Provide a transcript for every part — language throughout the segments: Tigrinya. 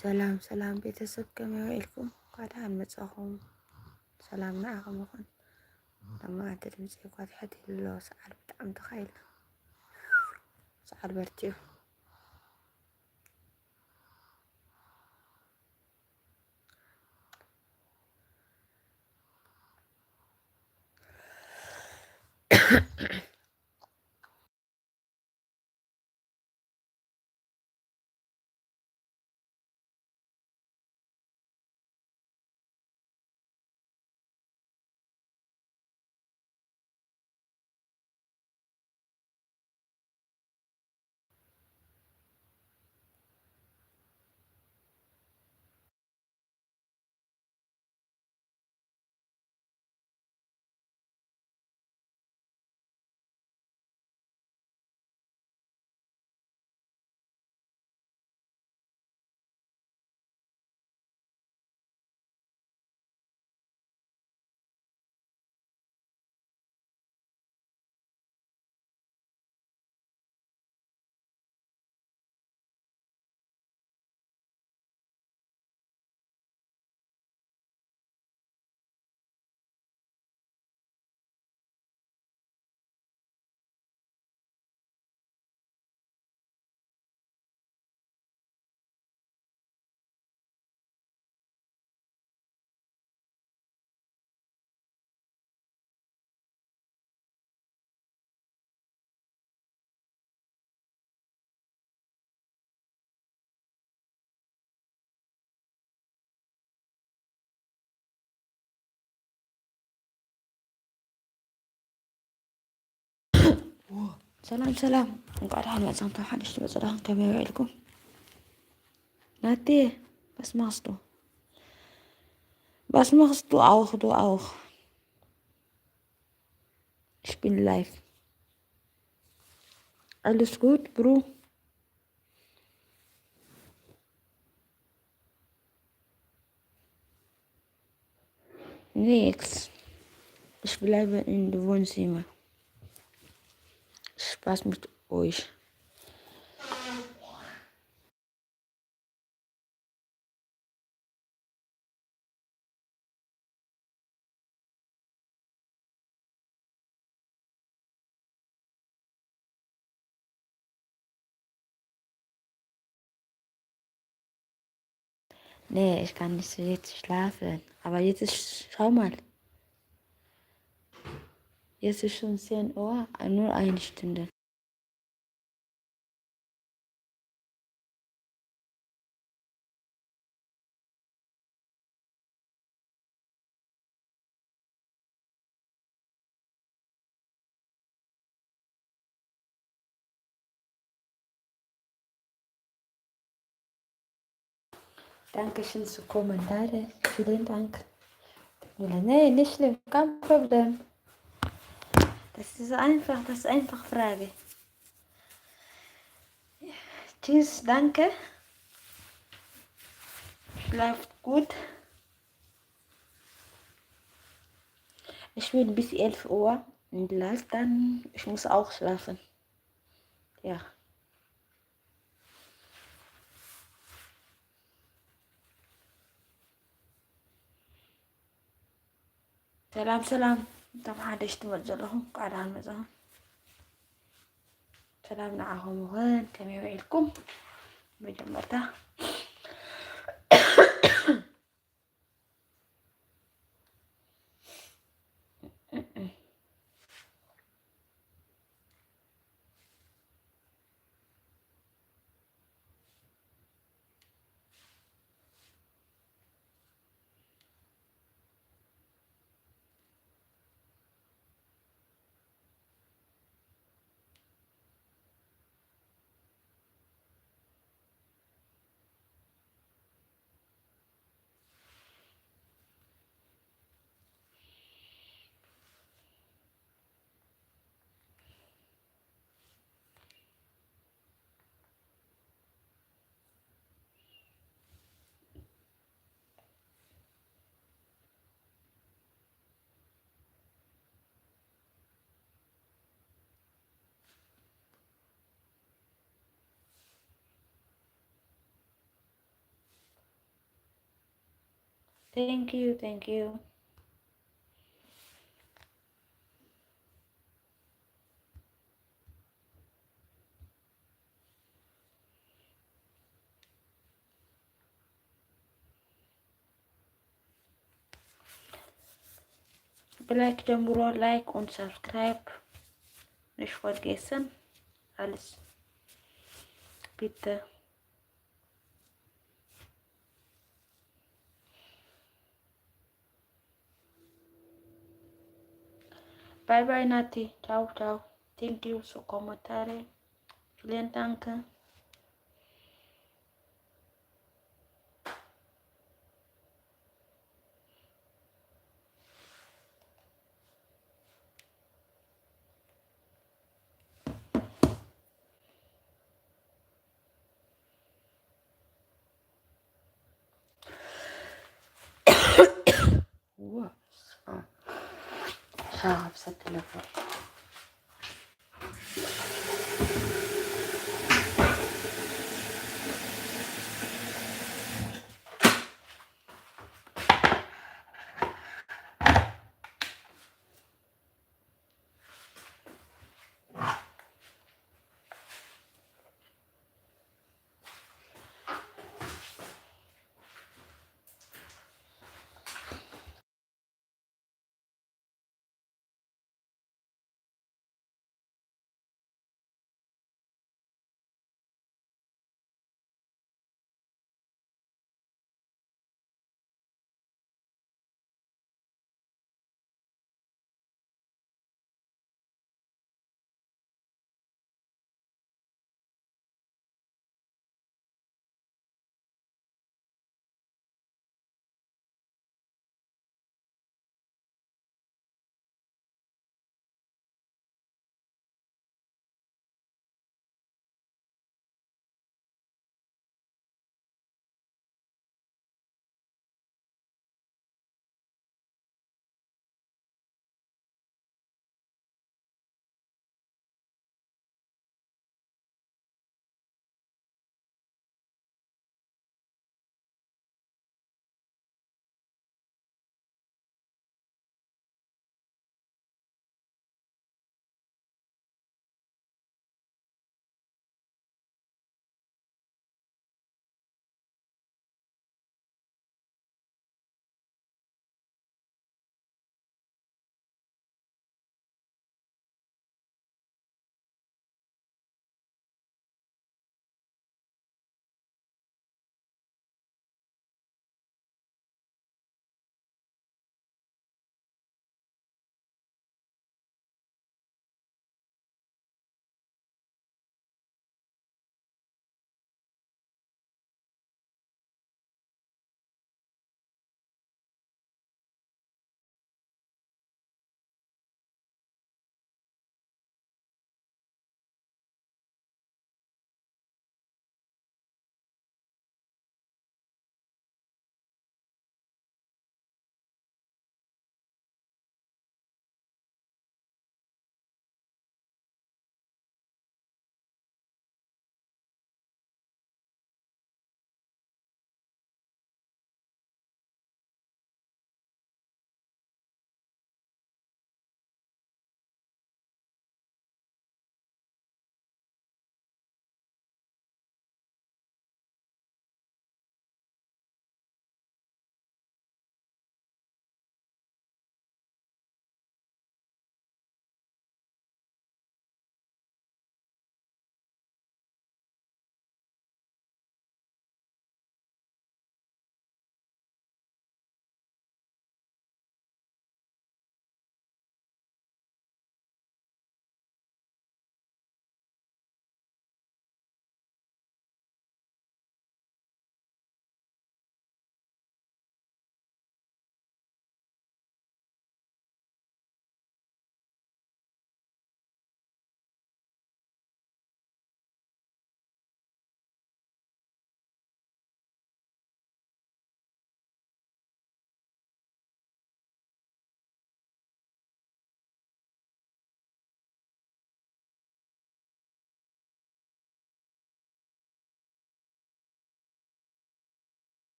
ሰላም ሰላም ቤተሰብ፣ ከመይ ውዒልኩም? እንኳዕ ደሓን መጻኹም። ሰላም ንዓኹም ይኹን። ሎማዓንቲ ድምፂ እኳ ትሕት ኢሉ ኣሎ፣ ሰዓል ብጣዕሚ ተኻኢልና። ሰዓል በርትዩ። ሰላም ሰላም፣ እንኳዕ ደሓን መጻኹም። ሓደሽቲ መጻኹም፣ ከመይ ውዒልኩም? ናቴ፣ was machst du? Was machst du auch, du auch? Ich bin live. Alles gut, Bro? Nix. Ich bleibe in der Wohnzimmer. Spaß mit euch. Nee, ich kann nicht jetzt schlafen. Aber jetzt ist, schau mal. Jetzt ist schon zehn Uhr, nur eine Stunde. Dankeschön zu Kommentare. Vielen Dank. Nein, nicht schlimm, kein Problem. Das ist einfach, das ist einfach Frage. Tschüss, danke. Bleibt gut. Ich bin bis elf Uhr in Glas, dann ich muss auch schlafen. Ja. ሰላም ሰላም፣ እቶም ሓደሽቲ ትመፁ ዘለኹም እንኳዕ ደሓን መፃኹም። ሰላም ንዓኹም ይኹን። ከመይ ውዒልኩም? መጀመርታ Thank you, thank you. ብላይክ ጀምሮ፣ like und subscribe nicht vergessen. Alles bitte. Bye bye Nati. Ciao, ciao. Thank you so kommentare. Vielen Dank. Wow. Sağ ol, satın.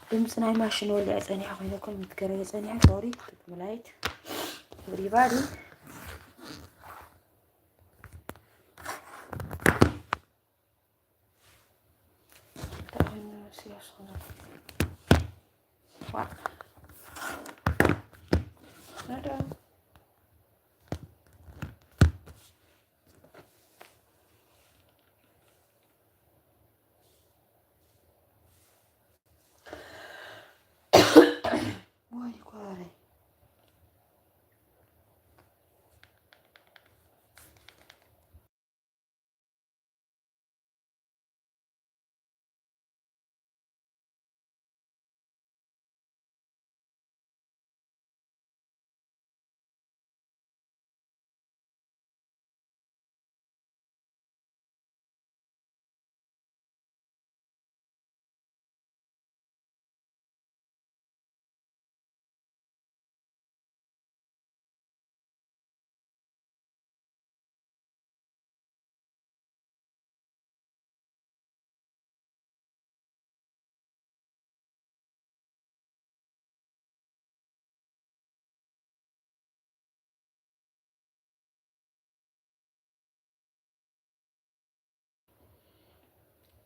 ድምፂ ናይ ማሽን ወሊዐ ፀኒሐ ኮይነኩም ምትገረየ ፀኒሐ። ሶሪ። ላይት ኤቭሪባዲ።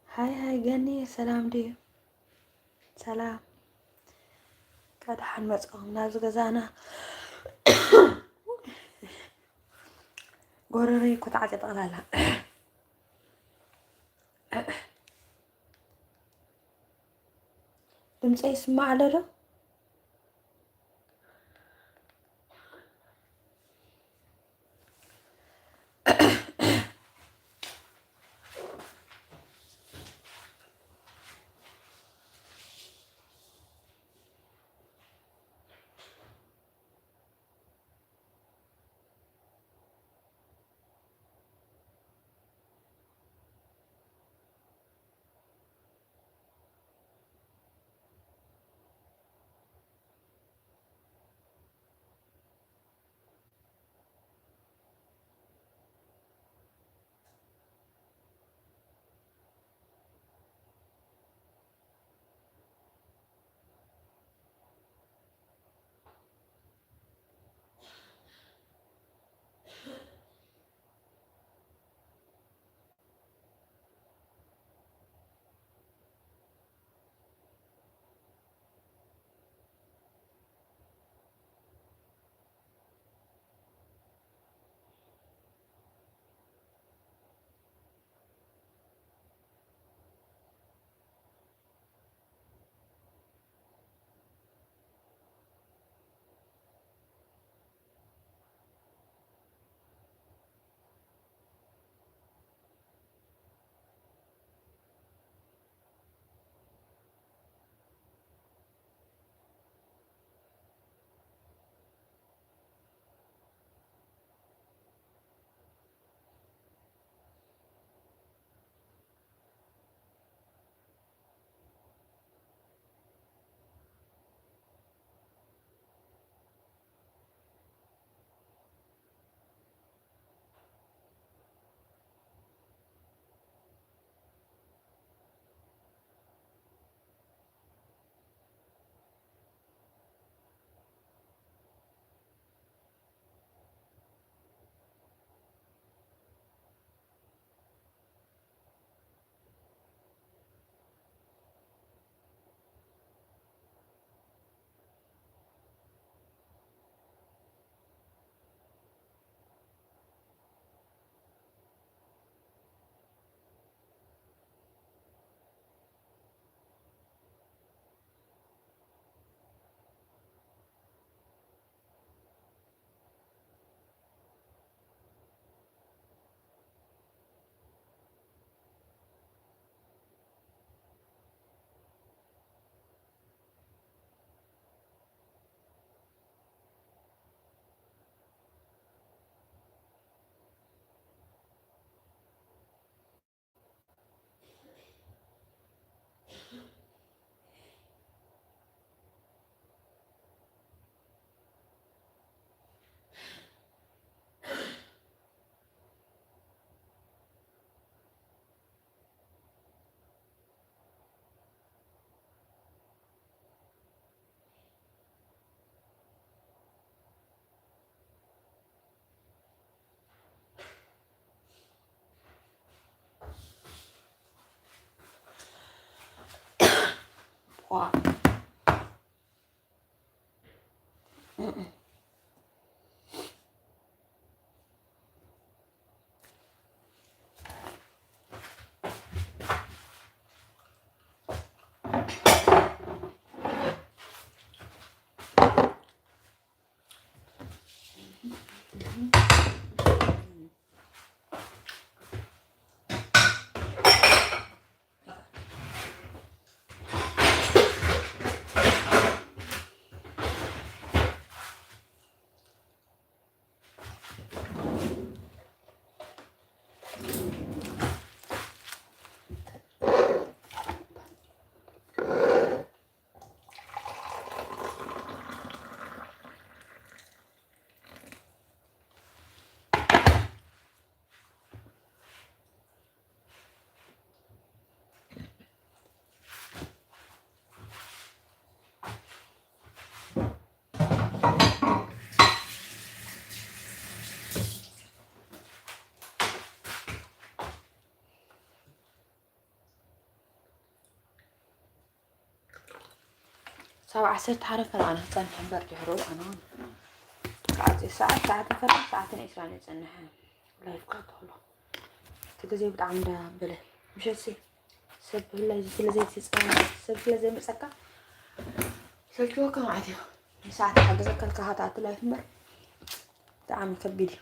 ሃይ ሃይ ገኒ፣ ሰላም ድዩ? ሰላም። ካደሓን መፅኦም ናብዚ ገዛና። ጎረረይ እኮ ተዓፅየ ጠቕላላ። ድምፀይ ይስማዕ ኣሎ ዶ? ዋ። ሳብ ዓሰርተ ሓደ ፈረቓና ክጸንሕ እምበር ድሕሩ ኣነ ሰዓት ሰዓት ሰዓትን ፈረቓ ሰዓትን ዕስራን ይጸንሐ። ላይፍ ክልተ ከሎ እቲ ግዜ ብጣዕሚ እንዳበለ ምሸትሲ ሰብ ብፍላይ ስለ ዘይትጸ-፣ ሰብ ስለ ዘይመጸካ ይሰልችወካ ማለት እዩ። ንሰዓት ሓገዘካ ኢልካ ሃታ ኣቲ ላይፍ እምበር ብጣዕሚ ከቢድ እዩ።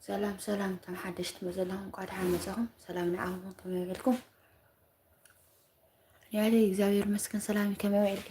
ሰላም ሰላም፣ እቶም ሓደሽቲ መዘላኹም እንኳዕ ደሓን መጻኹም። ሰላም ንዓኹም፣ ከመይ ውዒልኩም? ያለ እግዚኣብሔር ይመስገን፣ ሰላም። ከመይ ውዒልኪ?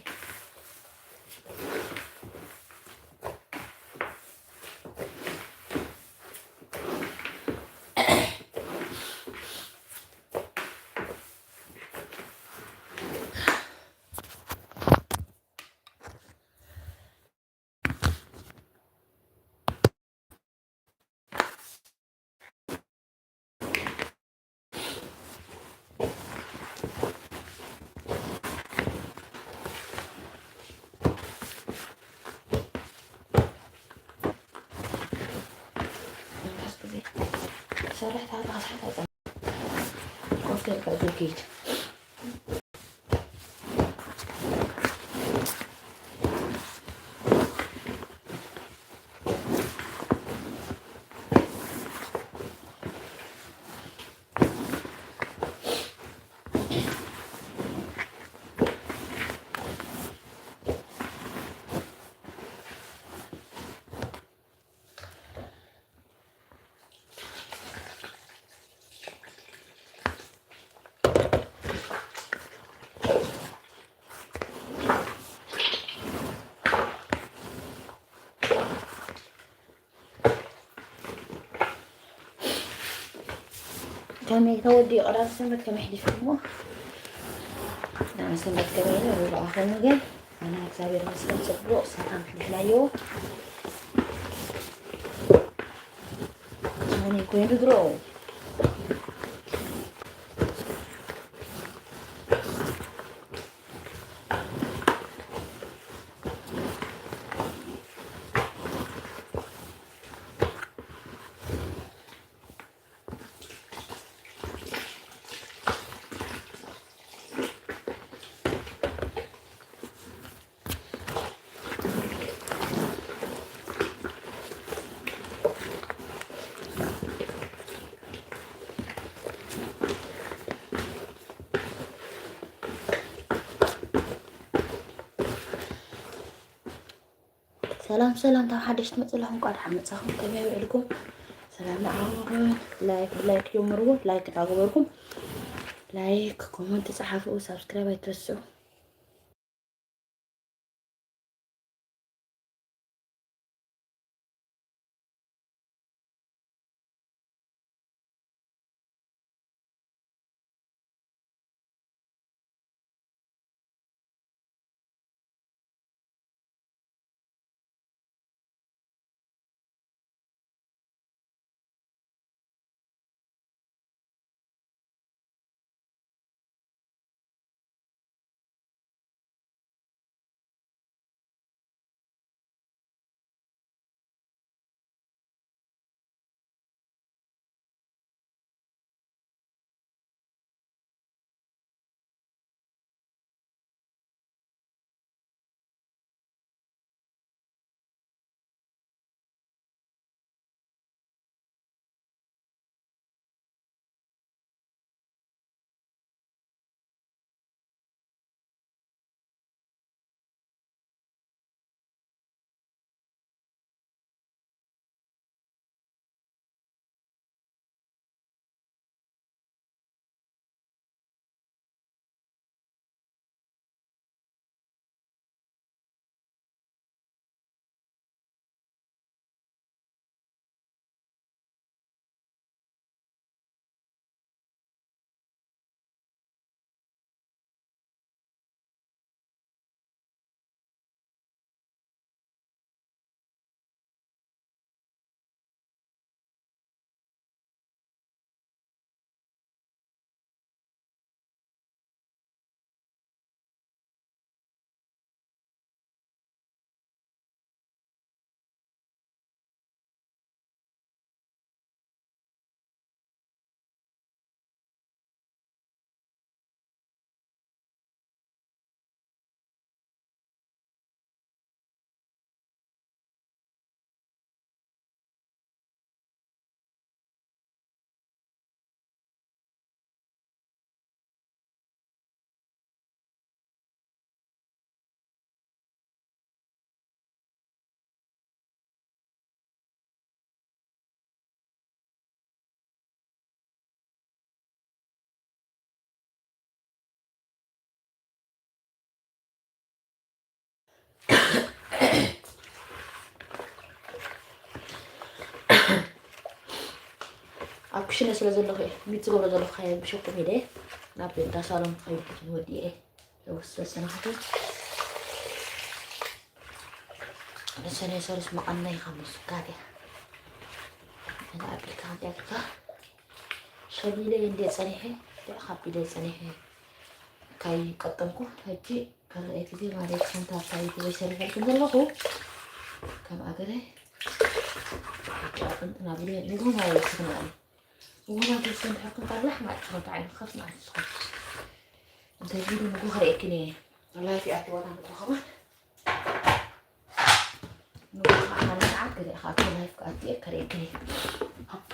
ከመይ ተወዲኡ ቀዳም ሰንበት ከመይ ኣሕሊፍኩሞ? ቀዳም ሰንበት ከመይ ኢሉ? ርብዓ ኮይኑ ግን ኣነ እግዚኣብሔር ይመስገን ጽቡቕ ሰላም ኣሕሊፍናዮ። ኣነ ኮይኑ ድሮ ሰላም ሰላም፣ ካብ ሓደሽ ትመጽእ ኣለኹም፣ እንኳዕ ደሓን መጻኹም። ከመይ ውዕልኩም? ሰላም ንዓኹም። ላይክ ብላይክ ጀምርዎ። ላይክ እናገበርኩም ላይክ፣ ኮመንት ጸሓፉ፣ ሳብስክራይብ ኣይትረስዑ። ሽነ ስለ ዘለኹ እየ፣ ሚት ዝገብሮ ዘለኹ ከየ ብሸኩም ኢለ ናብ እንዳ ሳሎን ክኸይድ ወዲኤ። ለወስ ሰናኸተ ንሰነ ሰሉስ መቐናይ ኻብ ምስጋድ እያ። ኣነ ኣቢልካ ከምዚኣ ጌርካ ሸሊለ እንደ ጸኒሐ፣ ደኣ ኻቢለ ጸኒሐ። ካይ ቀጠምኩ፣ ሕጂ ካልኣይ ግዜ ማለት ከምታ ካይ ግዜ ሰሪሐልኩም ዘለኹ፣ ከም ኣገረ ሕጂ ኣጥንጥና ብለ ንግሆ ማለት ትኽንኣሉ። ንግሆ ማለት ዝሰንሐኩም ካላሕ ማለት ትኽንታ ዓይኑ ከፍ ማለት ትኽን። እንታይ ቪዲዮ ንግሆ ከርእየክን እየ። ላይፍ እያ ትወና ንግሆ ከማን። ንግሆ ከዓ ሓደ ሰዓት ገለ እኻ ኣብቲ ላይፍ ክኣቲ እየ ከርእየክን እየ። ሆፕ።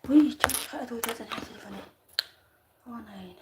ውይ፣ ቻርጅ ከእተወታ ጸኒሐ ቴሌፎነይ። ዋናይና።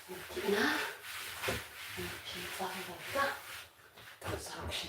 ወዲእና፣ ሽንኳ ዳርጋ ተንሳኩሽ።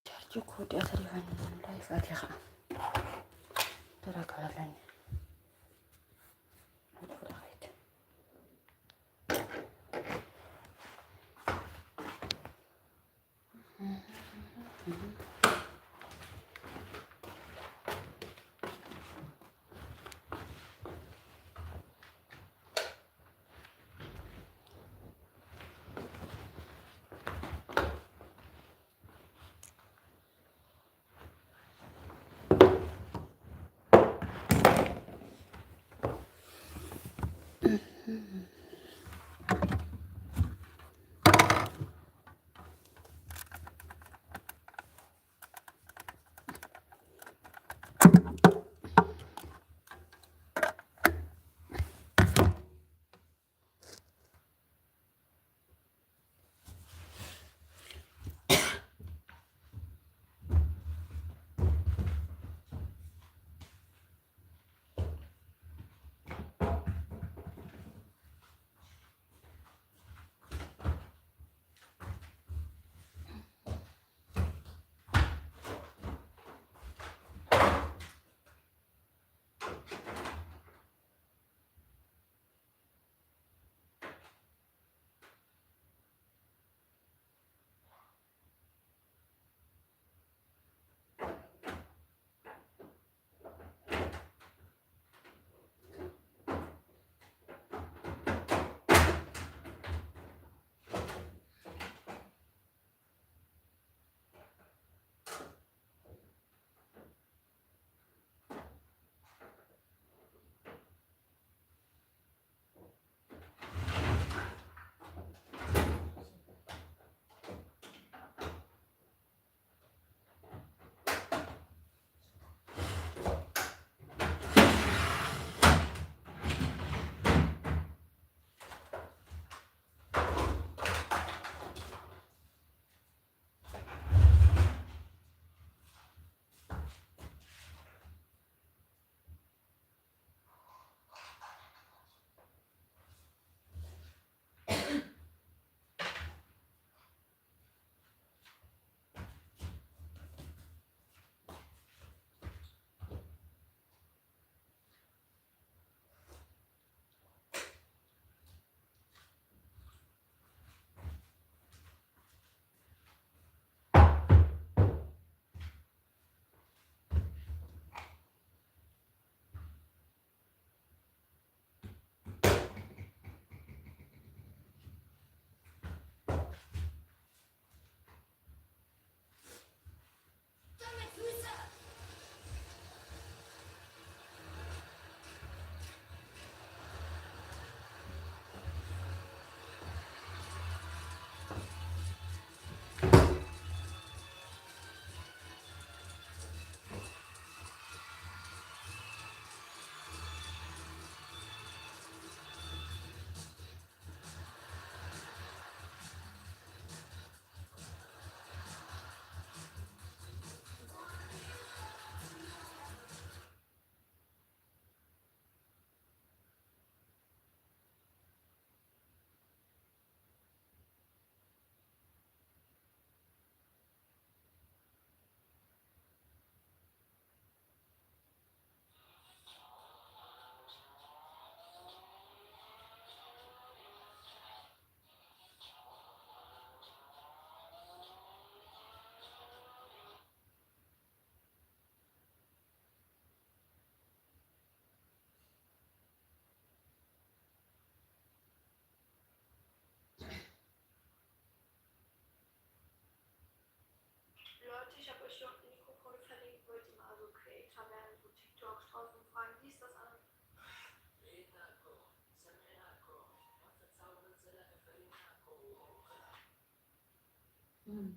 ቻርጅ እኮ ወዲኣ ተሪፋኒ፣ ላይፍ ኣትያ ኸዓ ተረጋጋለኒ። ወደ ወደ ኸይድ። እም።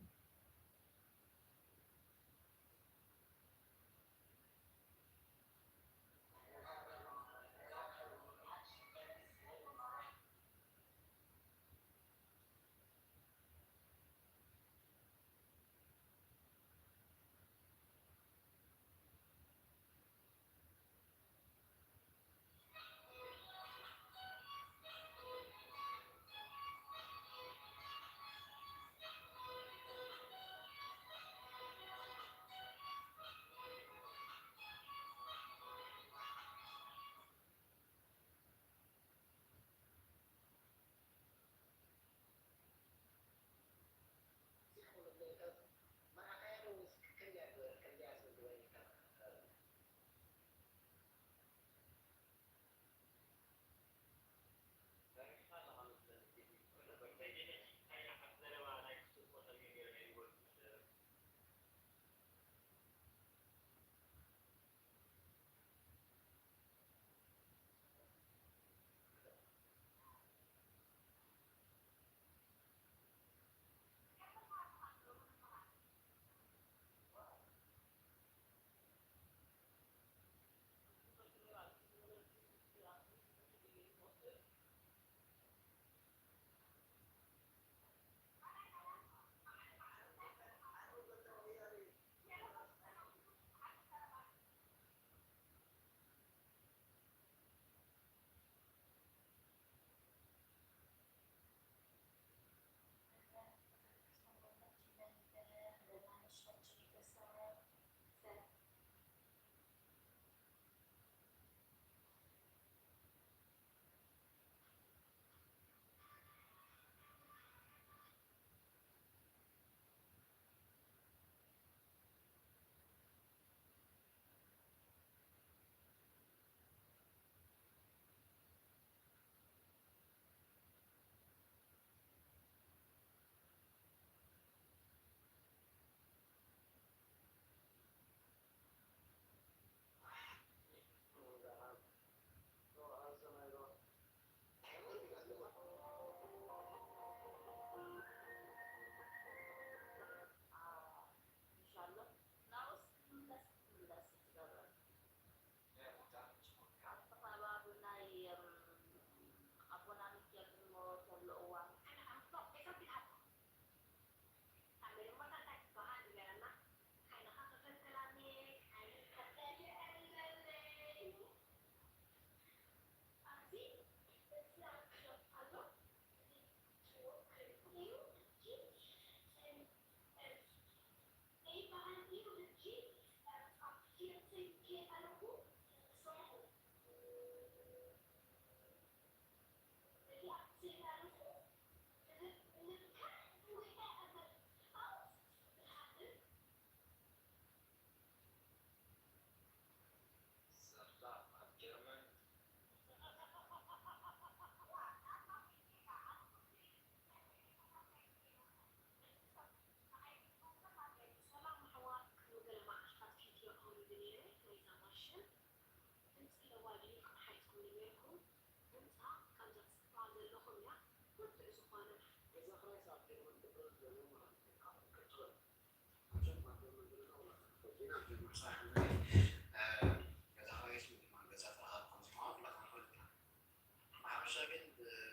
ብሓፈሻ ግን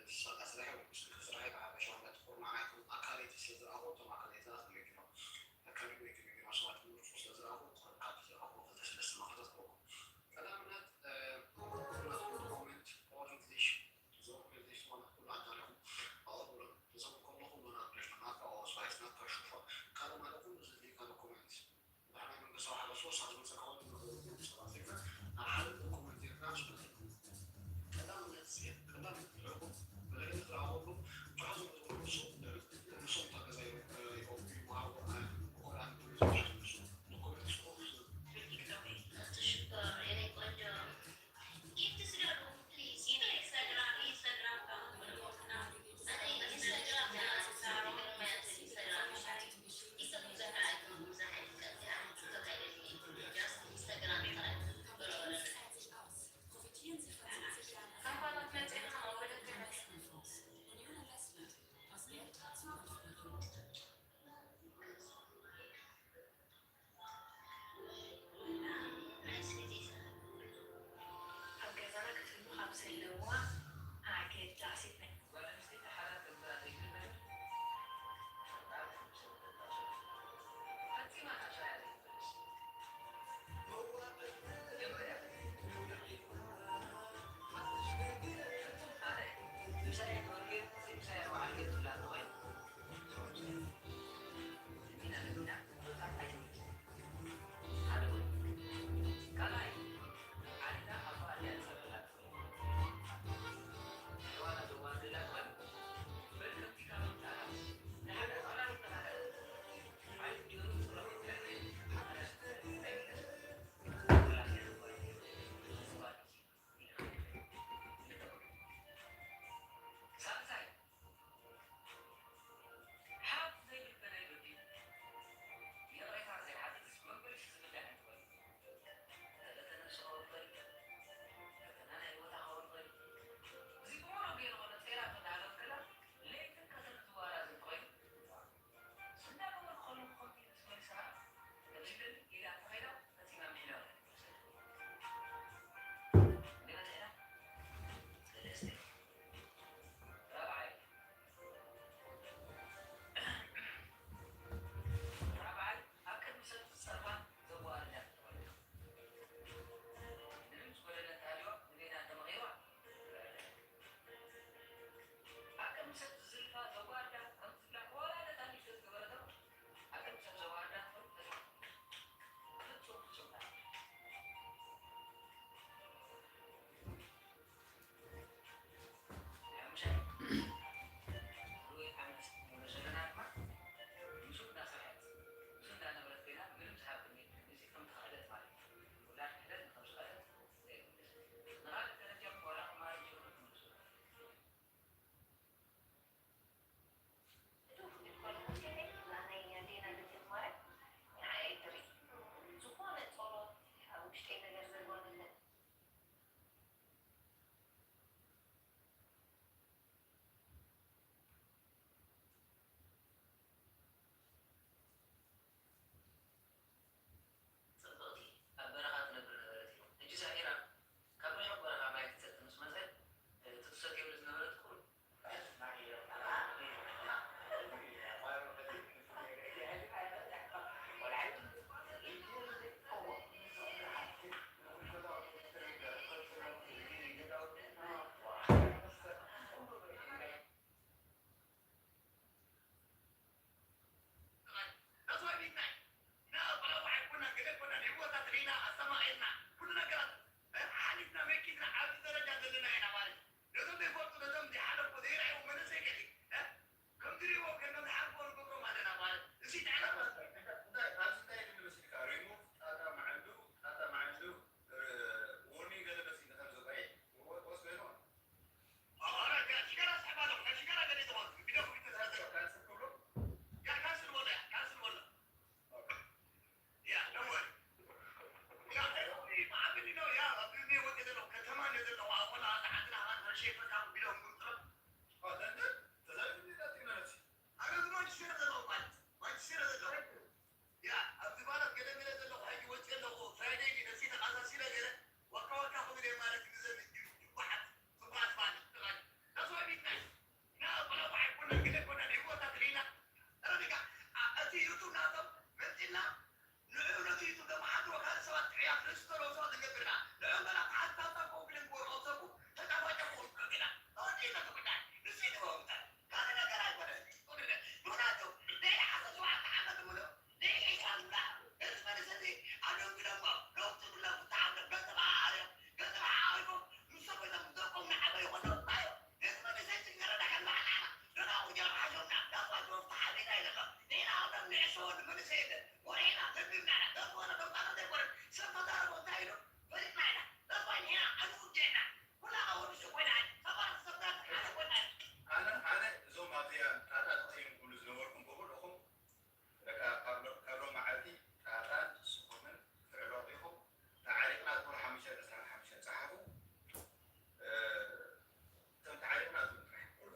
ብሰንካ ስራሐይ ወይ ብስንኪ ስራሐይ ብሓፈሻ ማለት ቁርማዕ ናይቶም ኣካለይቲ ስለ ዝረኣኹ፣ እቶም ኣካለይትና ተመኪኖም፣ ኣካለይ ወይ ተመኪኖም ሰባት ክምርጹ ስለ ዝረኣኹ፣ ካብቲ ዝረኣኹ ክልተ ሰለስተ ምኽንያታት ኣለዎ። ቀዳምነት፣ እ፣ ናትኩም ዶኩመንት ኦር ኢንግሊሽ፣ እዞም ኢንግሊሽ ዝኾነ ኩሉ ኣዳሊኹም ኣቕርቡሎም። እዞም ከለኹም ሎን ኣፕሊኬሽን ናትካ ኦር ስዋይፍ ናትካ ሹፋ፣ ካልእ ማለት ኩሉ ዘድልዩካ ዶኩመንት። ንሕና መንግስታዊ ሓገዝ ክወስኽ ዝመጸካ ወዲ ንኽእል እዩ። ሰባት ዜግና ናብ ሓደ ዶኩመንት ጌርና ንስደድ። ቀዳምነት፣ ቀዳምነት ንዕኡ በለገነት ረኣኹሉ፣ ጭሖ ዝመዝግቡ ንሱ፣ ንሱ እታ ገዛ ይረክብ፣ ይረክብ፣ ይወሃቦ፣ ኣነ ብቆልዓ ንብሉ ዝመሓዝ ንሱ፣ ዶኩመንት ጽሑፍ፣ ኣነ ኣነ እዞም ኣብዚኣ ጣጣ ተኸይኑ ክብሉ ዝነበርኩም ብኹልኹም በቃ ካብ ሎ- ካብ ሎም መዓልቲ ጣጣን ስኹምን ትዕረቑ ኢኹም። ተዓሪቕና ትብሉ ሓሙሽተ ዕስራን ሓሙሽተን ጸሓፉ። እ፣ እቶም ተዓሪቕና ትብሉ ጥራሕ ይበሉ።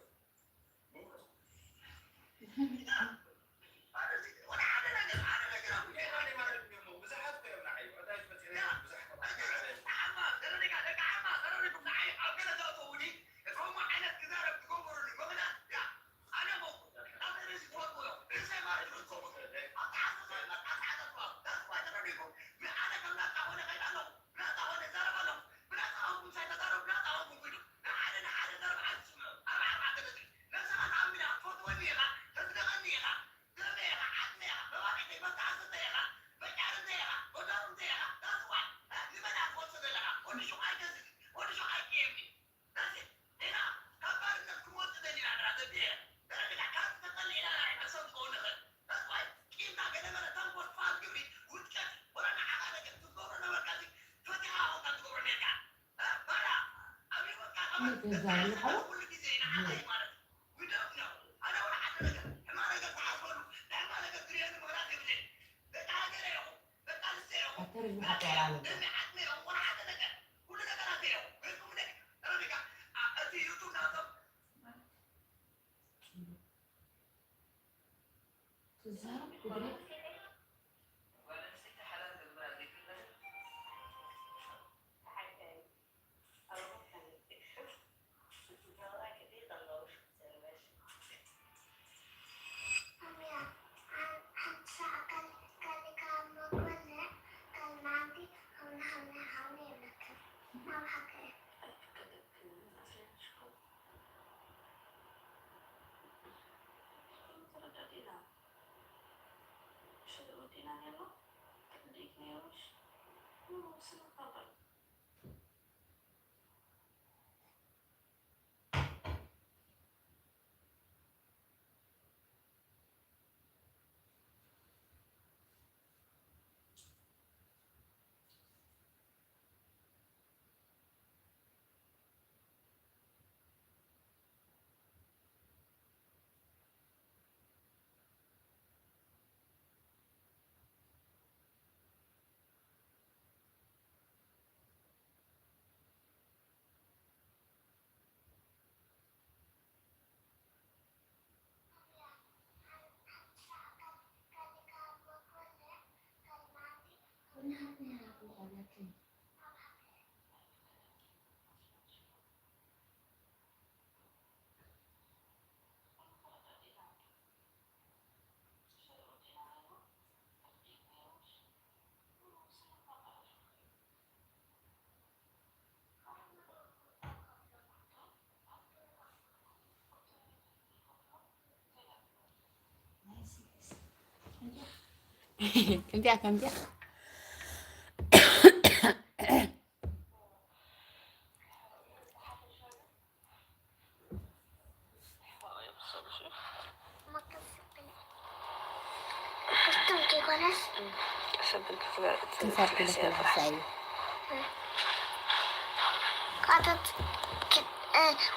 ከምዚኣ ከምዚኣ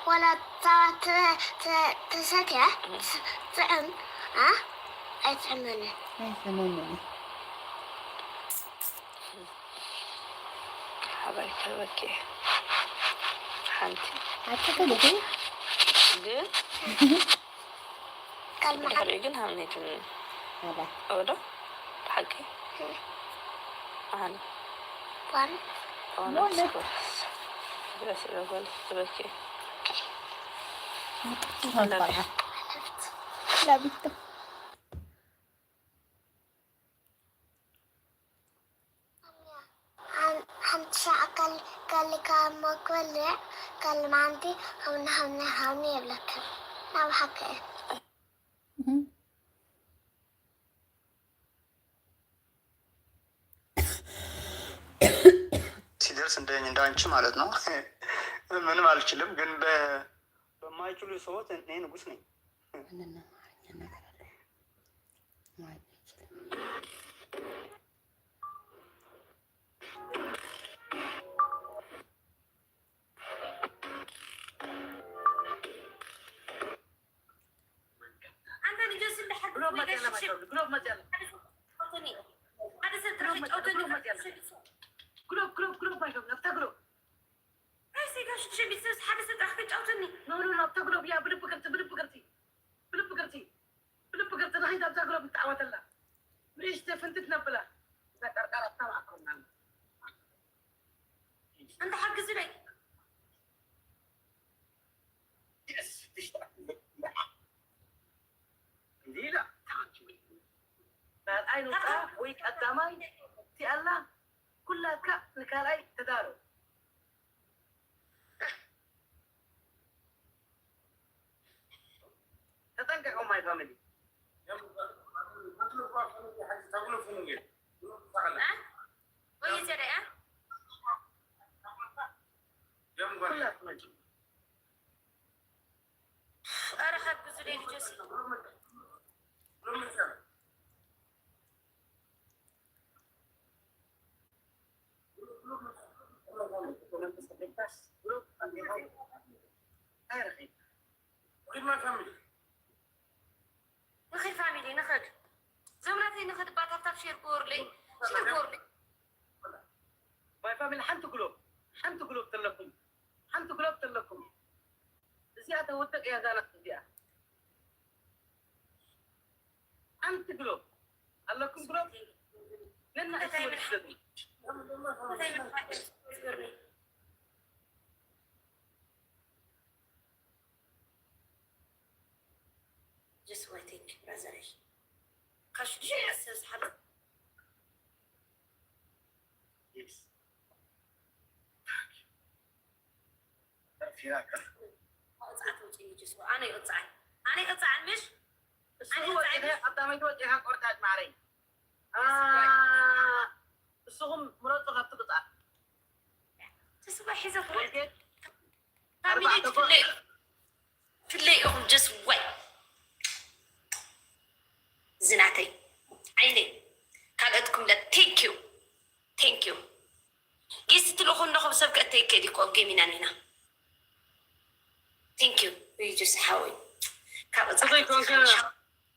ወላ ጸባ ተሰትያ ጥዕም ኣይጥዕመንን። ኣይጥዕመንን። ሓባይ ክህበኪ ሓንቲ ኣትክልቲ ግን ቃል መሓ ድሕሪኡ ግን ሃምኔትን ኣባ ኦዶ ብሓቂ ኣነ ኳን ኦነት ማለት ስኮስ ብለስ ኢሎ በል ዝበኪ ላቢቶ ሓንቲ ሻዕ ከልካ መኮልዕ ከልማንቲ ሃውኒ ሃውኒ ሃውኒ የብለክን ናብ ሓቂ ሲደርስ እንደ እንዳንቺ ማለት ነው። ምንም አልችልም፣ ግን በ- በማይችሉ ሰዎች እኔ ንጉስ ነኝ። ምንና አማርኛ ነገር አለ። ግሎብ መፅያ ኣላ። ሓደ ሰብ ጥራሕ ይጫወተኒ። ግሎብ መፅያ ኣላ። ግሎብ፣ ግሎብ፣ ግሎብ ማይ ገብረ፣ ኣብታ ግሎብ። ኣይ፣ ሰይዳ ሽዱሽተ ቤተሰብ ሓደ ሰብ ጥራሕ ክጫወተኒ። ኖ፣ ኖ፣ ኖ፣ ኣብታ ግሎብ እያ፣ ብልቢ ቅርፂ፣ ብልቢ ቅርፂ፣ ብልቢ ቅርፂ፣ ብልቢ ቅርፂ፣ ንኸይድ ኣብታ ግሎብ ንተዓወተላ። ንእሽተይ ፍንትት ነብላ። እዛ ቀርቃር ኣብታ ማእከል ኣላ። እንተ ሓግዝለይ። ካልኣይ ንውፃ ወይ ቀዳማይ እቲኣላ ኩላትካ ንካልኣይ ተዳሎ። ተጠንቀቁ ማይ ፋሚሊ። ወይ ዘደያ ኩላትኩም ኧረ ሓግዙለይ ልጆሲ። ንኺድ ፋሚሊ ንኽድ። ዘምራተይ ንኽድ፣ ባታብታብ ሼር ግበሩለይ፣ ሼር ግበሩለይ። ማይ ፋሚሊ ሓንቲ ግሎብ፣ ሓንቲ ግሎብ ተለኩም፣ ሓንቲ ግሎብ ተለኩም። እዚኣ ተወደቅ እያ እዛ ናት እዚኣ። ሓንቲ ግሎብ ኣለኩም ግሎብ ነና እንታይ እሱ ምን ወደዱ። እንታይ ምን Just wait, thank you, brother. ካብ ሽዱሽተ ሰብ ዝሓለፈ Yes. Thank you. ተርፊራ ቀር። ቅፅዓት ውፅእ እዩ ጅስዋ። ኣነ ይቕፅዓን። ኣነ ይቕፅዓን ምሽ? እሱ ኣነ ይቕፅዓን ወፂኻ፣ ምሽ? ቀዳመይቲ ወፂኻ ቆርጣጭ ማዕረይ። አ፣ ንስኹም ምረፁ ካብቲ ቅፅዓት። ጅስዋ ሒዘ ኮልጌት ፋሚሊ ኣርባዕተ ትፍለዩ። ጎል። ትፍለዩ ኢኹም ጀስዋይ። ዝናተይ። ዓይነይ። ካልኦትኩም ለ። Thank you. Thank you. ጊስ ትልእኹ ኣለኹም ሰብ ከእተይ ከዲ እኮ ኣብ ጌም ኢና ኒና። Thank you. ሪጅስ ሓወይ። ካብ እዛ ዘይኮንከ፣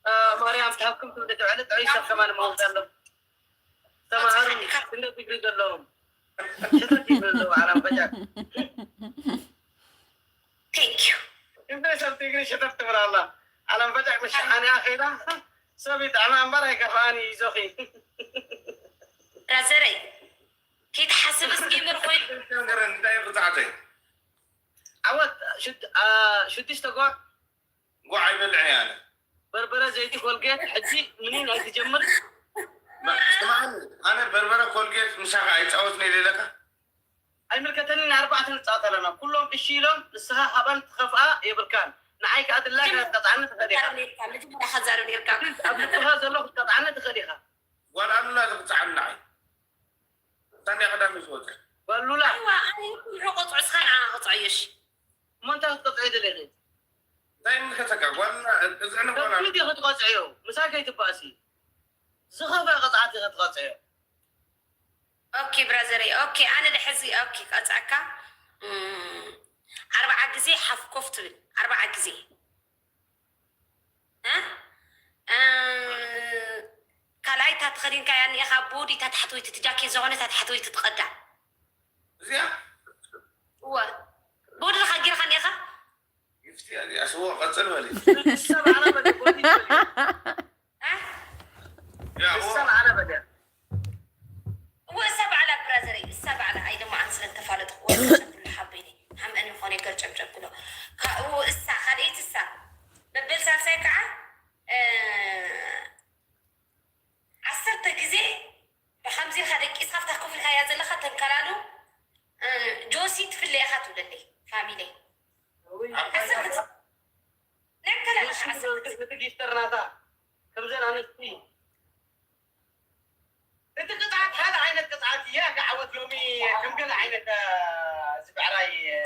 እ፣ ማርያም፣ ካብ ክም ትብሊ ትውዕሊ ጥዑይ ሰብ ከማን መውት ኣሎ። ተማሃሩ፣ ክንደ ዲግሪ ዘለዎም። ሸተት ይብሉ ኣለዉ፣ ዓለም በጃ። Thank you. ክንደይ ሰብ ትግሪ ሽተት ትብል ኣላ። ዓለም በጫቅ ምሽ ኣነ ኣኼዳ ሰብ ይጥዕማ እምበር ኣይከፍኣን እዩ፣ ይዞኺ። ብራዘረይ፣ ከይትሓስብ እስኪ ምር ኮይኑ። ነገር እንታይ እዩ ብጻዕተይ? ዓወት ሽድ-፣ አ፣ ሽዱሽተ ጓዕ። ጓዕ ኣይበልዕን እየ ኣነ። በርበረ፣ ዘይቲ፣ ኮልጌት፣ ሕጂ ምኒን ኣይትጀምር። ስማዕኒ፣ ኣነ በርበረ፣ ኮልጌት ምሳኻ ኣይጻወትን እየ ኢለካ። ኣይምልከተንን፣ ኣርባዕተ ንጻወት ኣለና። ኩሎም እሺ ኢሎም፣ ንስኻ ካብኣን ትኸፍኣ የብልካን። ንዓይ ከኣ ድላይካ ክትቀጽዓኒ ትኽእል ኢኻ። ነርካ፣ መጀመርያ ከዛረብ ነርካ። ኣብ ልብኻ ዘሎ ክትቀጽዓኒ ትኽእል ኢኻ። ጓል ኣሉላ ትቕጽዓኒ ንዓይ። እታ እንድያ ቀዳመይ ዝወጸት። ጓል ሉላ። ኣይዋ፣ ኣነ ይኩን ይቆጽዑ፣ እስኻ ንዓኣ ቅጽዕዮ፣ እሺ። እሞ እንታይ ክትቀጽዒ ደሊኺ? እንታይ ይምልከተካ? ጓል ኣሉላ፣ እዝዕኒ ጓል ኣሉላ። ከብዲ ክትቀጽዕዮ፣ ምሳይ ከይትባእሲ። ዝኸፍአ ቅጽዓት ኢኺ ትቐጽዕዮ። ኦኬ ብራዘረይ፣ ኦኬ፣ ኣነ ድሕዚ፣ ኦኬ፣ ቀጽዐካ። እም፣ ኣርብዓ ግዜ ሓፍ ኮፍ ትብል፣ ኣርብዓ ግዜ። እ? እ፣ ካልኣይ እታ ተኸዲንካያ እኒኤኻ፣ ቦዲ እታ ታሕተወይቲ፣ እቲ ጃኬት ዝኾነ እታ ታሕተወይቲ ትቐዳ። እዚኣ? እወ። ቦዲ ዲኻ ጌርካ እኒኤኻ? ጊፍቲ እዚኣ ስዎ ቀጽል በሊ። እሳ ባዕላ በሊ፣ ቦዲ ትበሊ። እ? ያ፣ እሳ እዎ። ባዕላ በሊ። እወ፣ እሳ ባዕላ ብራዘረይ፣ እሳ ባዕላ። ኣይ፣ ደሞ ኣነ ስለ ዝተፋለጥኩ፣ ወርቂ ሸብሉ ሓበይኒ። ሃምአኒ ኾነ ገር ጨምጨም ብሎ። ካብኡ እሳ፣ ካልኣይቲ እሳ። መበል ሳልሳይ ከዓ፣ እ፣ ዓሰርተ ግዜ ብኸምዚ ኢልካ ደቂስካ፣ ኣብታ ኮፍ ኢልካያ ዘለኻ ተንከላሉ፣ እ፣ ጆሲ ትፍለ ኢኻ ትብለለይ፣ ፋሚለይ። ውይ፣ ዓሰርተ ግዜ። ነከላሉ እሺ፣ ዓሰርተ ግዜ። እቲ ጊፍተር ናታ ከምዘን ኣንስቲ። እቲ ቅጽዓት ሓደ ዓይነት ቅጽዓት እያ፣ ክዓወት ሎሚ ከም ገለ ዓይነት፣ እ፣ እዚ ብዕራይ፣ እ፣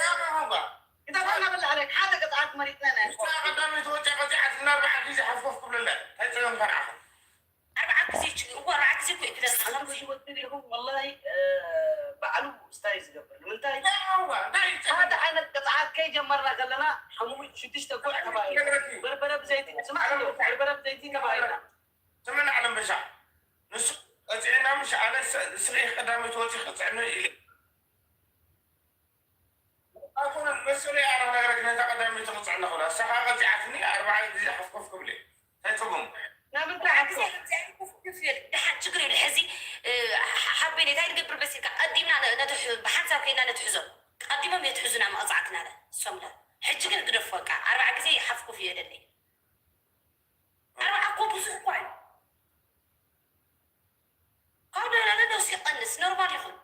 እንታይ ኮና በላ ኣለክ፣ ሓደ ቅጽዓት መሪጽና ኢና። ንሳ ቀዳመይቲ ወዲኣ ቀጺዓት እና ኣርባዓ ግዜ ሓፍኮፍ ክብለላ። እንታይ ጸገም ከነዓኹም? ኣርባዓ ግዜ ችግር እኮ፣ ኣርባዓ ግዜ እኮ ይብለካ። ኣነ ከምዚ ወዲ ዲኹም ወላሂ፣ እ፣ ብዓ-፣ ኣሉ ስታይ ዝገብር ንምንታይ? ሓደ ዓይነት ቅፅዓት ከይጀመርና ከለና ሓሙሙይ ሽዱሽተ ጉዕ ተባሂልና በርበረ ብዘይቲ ስማዕ ኣሎ በርበረ ብዘይቲ ተባሂልና። ስምና ዓለም በሻ ንሱ ቀፂዕና ምሽ ኣነ ስሪሕ ቀዳመይቲ ወፂ ክፅዕኒ ኢለ ኣይኮነን መሰለይ ኣነ ክነግረክ ነታ ቀዳመይቲ ክፅዕኒ ክብላ እሳኻ ቀፂዓትኒ ኣርባዓ ግዜ ሓፍኮፍ ክብል እየ። እንታይ ትርጉም? ናብንታ ኣርባዓ ግዜ ሓፍኮፍ? ሓፍኮፍ ክፍል ደሓን ችግር የብሉ። ሕዚ ሓበኔ እንታይ ንገብር መሲልካ ቀዲምና ነትሕ ብሓንሳብ ከይና ነትሕዞም ቀዲሞም የትሕዙና መቕፃዕትና ለ እሶም ለ ሕጂ ግን ግደፎ በቃ ኣርባዓ ግዜ ሓፍኮፍ እዩ የደለይ። ኣርባዓ እኮ ብዙሕ እኮ እዩ። ካብ ደህና ነደውስ ይቐንስ ኖርማል ይኹን።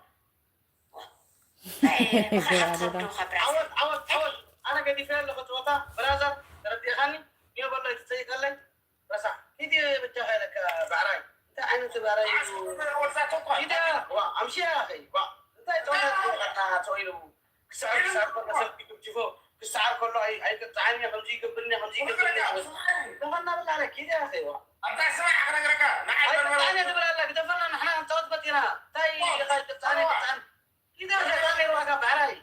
ዓወት ዓወት ዓወት ኣነ ገዲፈ ኣለኹ ጨወታ ብራዘር ተረዲእኻኒ። ኒዮ በሎ ኣይትፀይቀለይ ረሳ ኪዲ ብቻ ከለካ ባዕራይ እንታይ ዓይነት ባዕራይ እዩ? ኪዲ ዋ ኣምሽያ ኸይ ዋ እንታይ ጨወታ ትወቃታ ተወይሉ ክስዕር ክስዕር ከሎ ሰብ ይግጅፎ ክስዓር ከሎ ኣይቅፅዓኒ ከምዚ ይገብርኒ ከምዚ ይገብርኒ ተኸና ብላ ኪዲ ኸይዋ ኣብታ ስማዕ ክነግረካ ንዓይ ኣይቅፅዓኒ ትብል ኣላ ግደፈና ንሕና ክንፃወት መፂና እንታይ ኢኻ ይቅፅዓኒ ይቅፅዓኒ ኪዲ ኸይዋ ነይርዋ ካብ ባዕራይ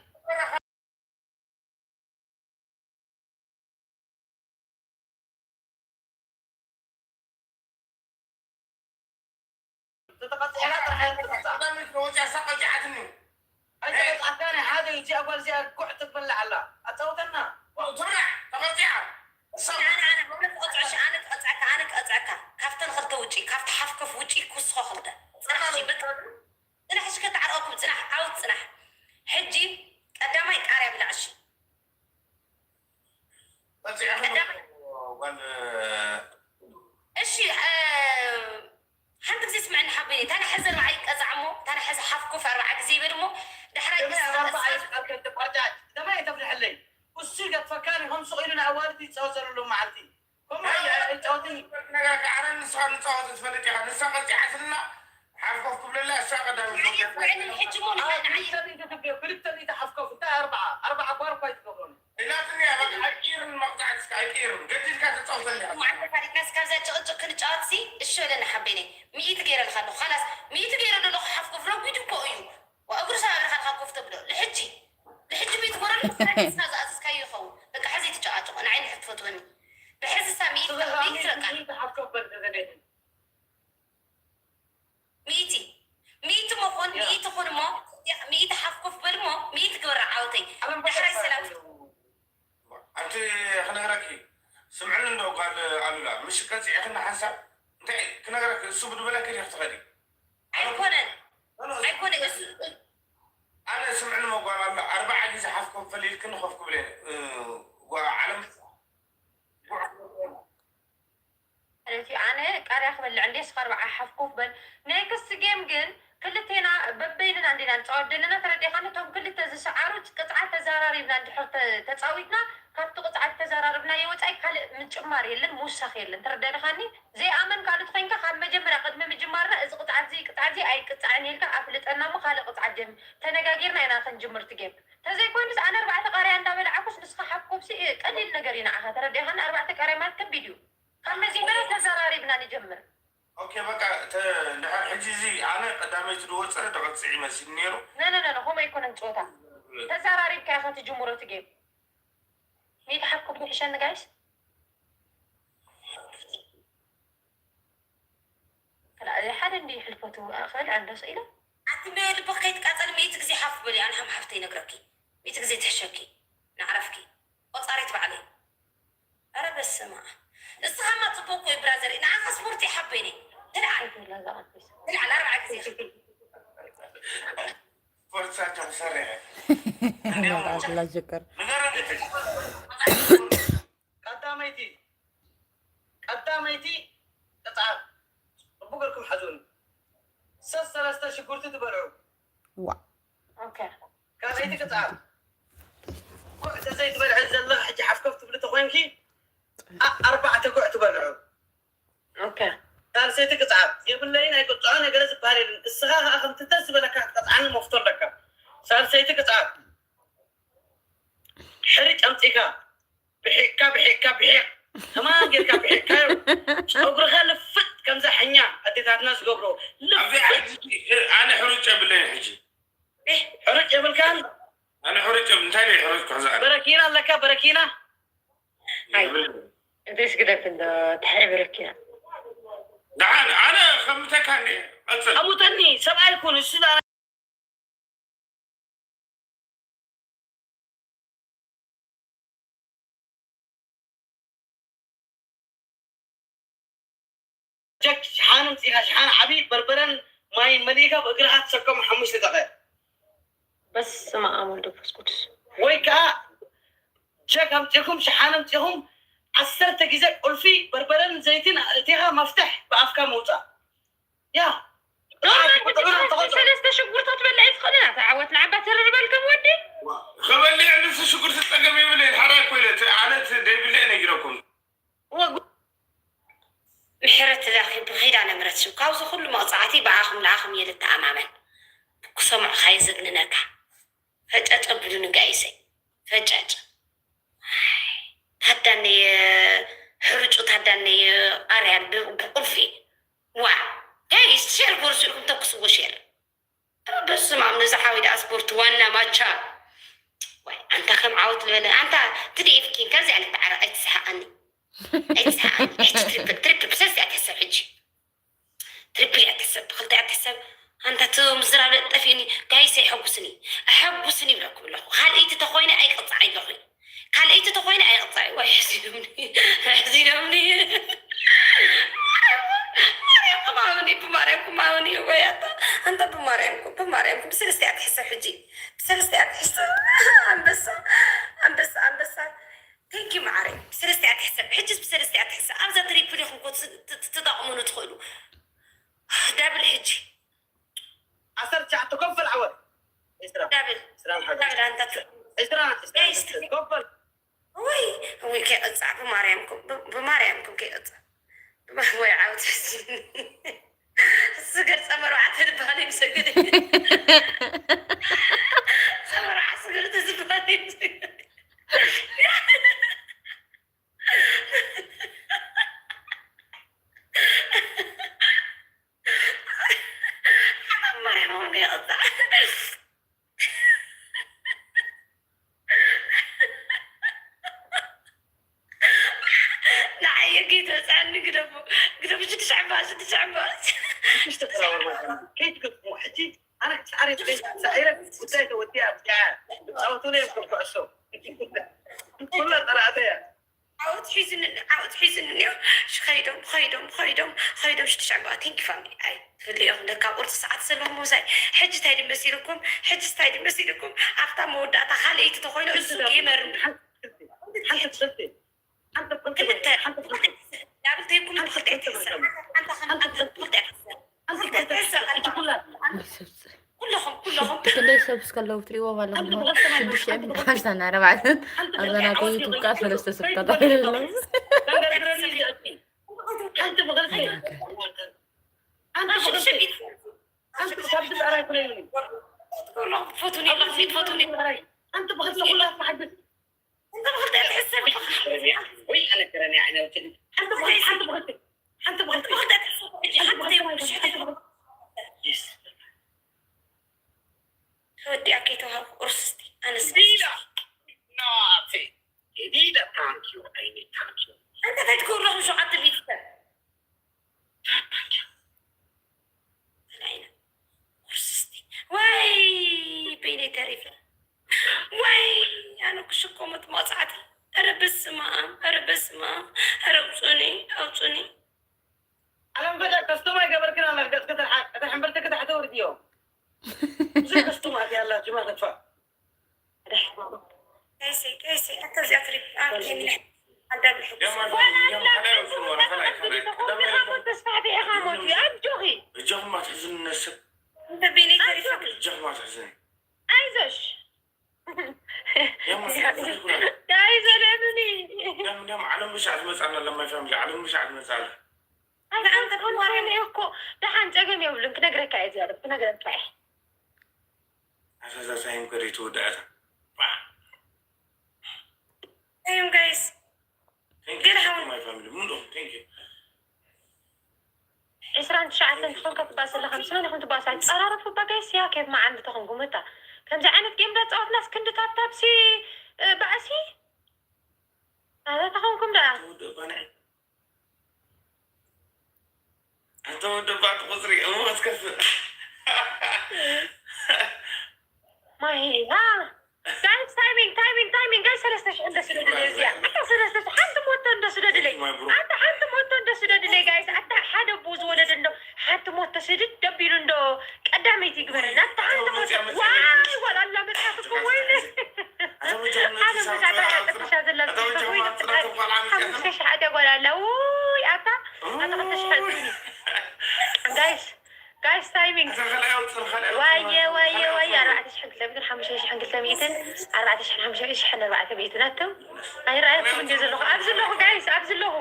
ተተቐፂዕና ጥራሕ እያ ትቕፃዕ። ቀዳመይቲ ወፂኣ እሳ ቀልጢዓትኒ። ኣይተቐፅዓካን እያ ሓደ እዚኣ ጓል እዚኣ ጉዕ ትበልዕ ኣላ ኣፃውተና። ትብላዕ ተቐፂዓ። እሳ ኣነ ኣነ ኣነ ክቐፅዖሽ ኣነ ክቐፅዐካ ኣነ ክቐፅዐካ ካብተን ክልተ ውጪ ካብቲ ሓፍከፍ ውጪ ክውስኾ ክልተ ፅናሕ እሺ በቃ ፅናሕ እሺ ከተዓርቐኩም ፅናሕ ዓወት ፅናሕ ሕጂ ቀዳማይ ቃርያ ብላዕ እሺ እሺ ሓንቲ ግዜ ስምዐኒ ሓበይ እታ ናይ ሕዚ ኣርባዓ ይቀፃዕ እሞ እታ ናይ ሕዚ ሓፍ ኮፍ ኣርባዓ ግዜ ይበል እሞ ዳሕራይ ተመይ ተፍልሐለይ እሱ ይገጥፈካን ከም ሱቕ ኢሉ ንኣዋልድ ይፃወት ዘለሉ መዓልቲ ከምኡ ኣይፃወትን እዩ ነገራካ ኣነ ንስኻ ንፃወት ትፈልጥ ኢኻ ንሳ ቀፂዓትልና ሓፍ ኮፍ ክብለላ እሳ ቀዳሚ ክልተ ሚእቲ ሓፍ ኮፍ እንታይ ኣርባዓ ኣርባዓ ጓር እኳ ይትገብሮን ኢላትኒ እያ በቃ ኣይቅይርን መቕፃዕቲ እስከ ኣይቅይርን ገዲድካ ተፃውተኒ ኢኻ መዓልቲ ታሪክናስ ካብዛ ጭቕጭቕ ክንጫወት ሲ እሺ በለኒ ሓበይነይ ሚኢቲ ገይረ ኣለኻ ኣለኹ ካላስ ሚኢቲ ገይረ ኣለኹ ሓፍ ኮፍ ረጒዱ እኮ እዩ እግሩ ሰባቢርካ ኢኻ ኮፍ ተብሎ ልሕጂ ልሕጂ ሚእቲ ጎረሉ ስና ዝኣዘዝካዮ ይኸውን በቃ ሕዚ ትጨቃጨቆ ንዓይ ንሕጂ ትፈትወኒ ብሕዚ ሳ ሚእቲ ሚእቲ በቃ ሓፍ ኮፍ በል ተዘገየ ሚእቲ ሚእቲ መኾን ሚእቲ ኹን እሞ ሚእቲ ሓፍ ኮፍ በል እሞ ሚእቲ ግበራ ዓወተይ ዳሕራይ ሰላም ኣንቲ ክነግረኪ ስምዕኒ እንዶ ጓል ኣሉላ ምሽ ቀፂዕክና ሓንሳብ እንታይ ክነግረኪ እሱ ብድበለኪ ዲክ ትኸዲ ኣይኮነን ኣይኮነ እሱ ኣነ ስምዕኒ መጓል ኣሎ ኣርባዓ ግዜ ሓፍ ኮፍ በል ኢልክኒ ኮፍ ክብል እየ ዓለም ማለት እዩ ኣነ ቃርያ ክበልዕ እንዴ ስኻ ኣርባዓ ሓፍ ኮፍ በል ኔክስት ጌም ግን ክልቴና በበይንና እንዲና ንፃወት ዘለና ተረዲኻኒ እቶም ክልተ ዝሰዓሩ ቅፅዓት ተዘራሪብና እንድሕር ተፃዊትና ካብቲ ቅፅዓት ተዘራርብናዮ ወፃኢ ካልእ ምጭማር የለን ምውሳኽ የለን ተረዳድኻኒ ዘይኣመን ካልእ ተኮይንካ ካብ መጀመርያ ቅድሚ ምጅማርና እዚ ቅፅዓት እዚ ቅፅዓት እዚ ኣይቅፃዕን ኢልካ ኣፍልጠና እሞ ካልእ ቅፅዓት ጀምር ተነጋጊርና ኢና ክንጅምር እቲ ጌም ተዘይኮይኑስ ኣነ ኣርባዕተ ቃርያ እንዳበላዓኩስ ንስኻ ሓፍ ኮፍ ሲ ቀሊል ነገር እዩ ንዓኻ ተረዲኻኒ ኣርባዕተ ቃርያ ማለት ከቢድ እዩ ካብ መጀመርያ ተዘራሪብና ንጀምር ኦኬ በቃ እንድሕር ሕጂ እዚ ኣነ ቀዳመይቲ ዝወፀ ተቐፅዒ መሲሉ ነይሩ ነነነ ከምኡ ኣይኮነን ፀወታ ተዘራሪብካ ኢኻ ትጅምሮ እቲ ጌም ሚእቲ ሓፍኩም ይሕሸኒ ጋይስ ሓደ እንዲ ሕልፈቱ ክበልዐ እንዶ ስኢለ ኣቲ መ ልብኽ ከይትቃፀል ሚእቲ ግዜ ሓፍ በሊ ኣነ ከም ሓፍተ ይነግረኪ ሚእቲ ግዜ ትሕሸኪ ንዓረፍኪ ቆፃሪት ባዕለይ ኧረ በስመ ኣብ እስኻማ ፅቡቅ እኮ እዩ ብራዘር ንዓኻ ስፖርት ይሓበይኒ ትልዓል ትልዓል ኣርብዓ ግዜ ስፖርት ሳቸው ሰሪሐ ላጀቀር ቀዳመይቲ ቀዳመይቲ ቅፅዓት ፅቡቅ ጌርኩም ሓዙኒ ሰስ ሰለስተ ሽጉርቲ ትበልዑ ዋ ኦኬ ካልኣይቲ ቅፅዓት ጉዕ ተዘይትበልዐ ዘለኻ ሕጂ ሓፍከፍ ትብሊ ተኮይንኪ ኣርባዕተ ጉዕ ትበልዑ ሳልሰይቲ ቅፅዓት የብለይን ኣይቅፅዖ ነገረ ዝበሃል የለን እስኻ ከዓ ከምቲ ደስ ዝበለካ ክትቀፅዓኒ መፍቶ ኣለካ ሳልሰይቲ ቅፅዓት ሕርጭ ኣምፂእካ ብሒቕካ ብሒቕካ ብሒቕ ከማን ጌርካ ብሒቕካዮ ፀጉርኻ ልፍጥ ከምዛ ሕኛ ኣዴታትና ዝገብሮ ልፍጥ ኣነ ሕሩጭ የብለይን ሕጂ ሕርጭ የብልካን? ኣነ ሕርጭ እንታይ ነው ሕርጭ ከዛ? በረኪና ኣለካ በረኪና? ኣይ፣ እዚስ ግደፍ እንዶ ትሕዒ በረኪና። ደሓን ኣነ ከምተካ እንዴ? ቀጽል። ኣሙተኒ ሰብኣይ ኩን እሱ ጀክ ሽሓን ኣምጺኻ ሽሓን ዓቢ በርበረን ማይን መሊእካ ብእግርኻ ትሰከሞ ሓሙሽተ ደቂቕ። በስመ ኣብ ወልድ መንፈስ ቅዱስ። ወይ ከዓ ጀክ ኣምጺኹም ሽሓን ኣምጺኹም ዓሰርተ ግዜ ቁልፊ በርበረን ዘይትን ኣእቲኻ መፍትሕ ብኣፍካ ምውጻእ። ያ ሰለስተ ሽጉርታት በልዐ ትኽእል ኢና ተዓወት ንዓባ ትርርበል ከም ወዲ። ከበልዕ ንሱ ሽጉርቲ ጸገም የብለይ ሓራይ ኮይነ ኣነት ደይብለይ ነጊረኩም። ምሕረት ላኪ ብኺዳነ ምሕረት ሽም ካብዚ ኩሉ መቕፃዕቲ ብኣኹም ንኣኹም እየ ልተኣማመን። ክሰምዑኻ ይዘግንነካ። ፈጨጨ ብሉኒ ጋይሰይ ፈጨጭ። ታዳነየ ሕርጩ ታዳነየ ቃርያ ብቁልፊ። ዋ ጋይስ ሼር ጎርሱ ኢልኩም ተኩስዎ ሼር። በስመ ኣብ ነዚ ሓወይ ደኣ ስፖርት ዋና ማቻ። ዋይ ኣንታ ከም ዓወት ዝበለ ኣንታ ትድኤፍኪን ከምዚ ዓይነት ተዓረቕ ኣይትስሓቐኒ ኣይትስሓቐኒ። ሕጂ ትሪፕል ትሪፕል ብሰለስተ እያ ትሕሰብ ሕጂ ትሪፕል እያ ትሕሰብ ብክልተ እያ ትሕሰብ። ኣንታ እቲ ምዝራብ ለጠፊኒ ጋይስ ኣይሐጉስኒ ኣሐጉስኒ ይብለኩም ኣለኹ ካልእይቲ ተኮይነ ኣይቅፃዕ ኣለኹ ካልእይቲ ተኾይነ ኣይቕፃዕ ወይ ሕዚኖምኒ ሕዚኖምኒ ማርያም ከማውኒ ብማርያም ከማውኒ ወይ ኣታ ኣንታ ብማርያም ብማርያም ብሰለስተ እያ ትሕሰብ ሕጂ ብሰለስተ እያ ትሕሰብ። ኣንበሳ ኣንበሳ ኣንበሳ ቴንኪ ማዓረይ ብሰለስተ እያ ትሕሰብ ሕጂስ ብሰለስተ እያ ትሕሰብ ኣብዛ ትሪፕል ኢኹም ኮ ትጠቕሙኑ ትኽእሉ ዳብል ሕጂ ዓሰርተ ትሽዓተ ኮፈል ዓወት። ዳብል ዳብል ኣንታ ዕስራ ኮፈል። ወይ ወይ ከይቅጻዕ ብማርያምኩም ብማርያምኩም ከይቅጻዕ ወይ ዓውት ሕዚ ገርጸ መርባዕተ ዝበሃል እዩ ዝሰገደ ጸመርዓ ስገደ ዝበሃል እዩ ዝሰገደ ንዓየ ከይትወፅኣኒ ግደፉ ግደፉ ሽዱሽተ ዕምባባ ሽዱሽተ ዕምባባ ከይትገጥሙ ሕጂ ኣነ ክሳዕረ ሳዒረ ጉዳይ ተወዲኣ ብትጫወቱለ እዮም ከም ኩዕሶ ኩላ ጠራእተያ ዓወት ሒዙኒ ዓወት ሒዙኒ እኒኦ ከይዶም ከይዶም ከይዶም ከይዶም ሽዱሽተ ዕምባባ ቴንኪ ፋሚሊ ኣይ ትፍልዮ ለካ ቁርፂ ሰዓት ዘለኹም ምሳይ ሕጂ እንታይ ድመሲልኩም ሕጂ እንታይ ድመሲልኩም ኣብታ መወዳእታ ካልኣይቲ ተኮይኑ እሱ ጌመር ክልተ ዳብል ተይኩም ብክልተ ይትሕሰብ ሓንታ ብክልተ ይትሕሰብ ብክልተ ይትሕሰብ ኩለኹም ኩለኹም ክንደይ ሰብ እስከ ኣለዉ ትሪእዎም ኣለኹም ሽዱሽተ ሓምሳን ኣርባዕተን ኣብዛ ናተይ ዩቱብ ከዓ ሰለስተ ሰብ ተጠቒሙ ኣለዉ ፈቱኒ ፈቱኒ ተወዲኣ ከይተዋሃብኩ ቁርሲ እስቲ ኣነስ ዲዳ ናተይ ዲዳ ታንኪዩ ዓይኒ ታንኪዩ እንታይ ትገብሩ ኣለኹም ሸውዓተ ሚእቲ ሰብ ተላኢና ቁርሲ እስቲ ወይ በይነይ ተሪፈ ወይ ኣነ ክሽኮመት መቕፃዕቲ ኧረ በስመ ኣብ ኧረ በስመ ኣብ ኧረ ኣውፁኒ ኣውፁኒ ኣለም ፈዳ ከስቶም ኣይገበርክን ኣለክ ገፅኪ ተርሓቅ እታ ሕምብርቲ ክታሕተ ወርድዮ ብዙሕ ከስቶም ኣትያ ኣላ ጅማ ክትፋእ እጃኹም ኣትሕዝኒ ነሰብ። እጃኹም ኣትሕዝኒ። ኣይዞሽ። ዳይ ዘለምኒ። ዳም ዳም ዓለም ብሻዕ ትመጻና ለማይ ፋሚሊ ዓለም ብሻዕ ትመጻና። ኣንተ ተማሪ እኮ ደሓን ጸገም የብሉን ክነግረካ እየ ዝያደ ክነግረካ እየ። ኣሳዛዛይም ከደይ ተወዳእታ። እዩም ጋይስ ገለ ሓሙን ማይ ፋሚሊ ሙሉኦም ቴንክ ዩ። ዕስራን ትሽዓተን ትኾን ክትባእስ ኣለኻ። ምስ መን ኢኹም ትባእሱ? ኣይትጸራረፉ እባ ጋይስ። ያ ኬፍ መዓልቲ ተኾንኩም እታ ከምዚ ዓይነት ጌም እንዳተጻወትናስ ክንዲ ታብታብ ሲ፣ እ፣ ባእሲ? ኣረ ተኾንኩም ደኣ። ኣንተ ወደ ባት ቁጽሪ እሞ ክትከፍእ። ማሂና። ጋይስ ታይሚንግ፣ ታይሚንግ፣ ታይሚንግ። ጋይስ ሰለስተ ሽሕ እንደ ስደድለይ እዚኣ። ኣታ ሰለስተ ሽሕ ሓንቲ ሞቶ እንደ ስደድለይ። ኣታ ሓንቲ ሞቶ እንደ ስደድለይ ጋይስ። ኣታ ሓደ ብኡ ዝወለደ እንዶ ሓንቲ ሞቶ ስድድ ደቢሉ እንዶ ቀዳመይቲ ይግበረና። ኣታ ሓንቲ ሞቶ። ዋይ፣ ዋላ ኣላ መጽሓፍ እኮ ወይነ። ኣነ መጽሓፍ ኣታ ቅድሻ ዘላ ዝገርም ወይነ። ሓሙሽተ ሽሕ ኣደ ጓል ኣላ። ውይ፣ ኣታ፣ ኣታ ክልተ ሽሕ ኣትኩኒ። ጋይስ፣ ጋይስ ታይሚንግ። ዋየ፣ ዋየ፣ ዋየ፣ ኣርባዕተ ሽሕን ክልተ ሚእትን፣ ሓሙሽተ ሽሕን ክልተ ሚእትን፣ ኣርባዕተ ሽሕን ሓሙሽተ ሽሕን ኣርባዕተ ሚእትን ኣትም። ኣይረኣየኩም እንደ ዘለኹ። ኣብዚ ኣለኹ ጋይስ፣ ኣብዚ ኣለኹ።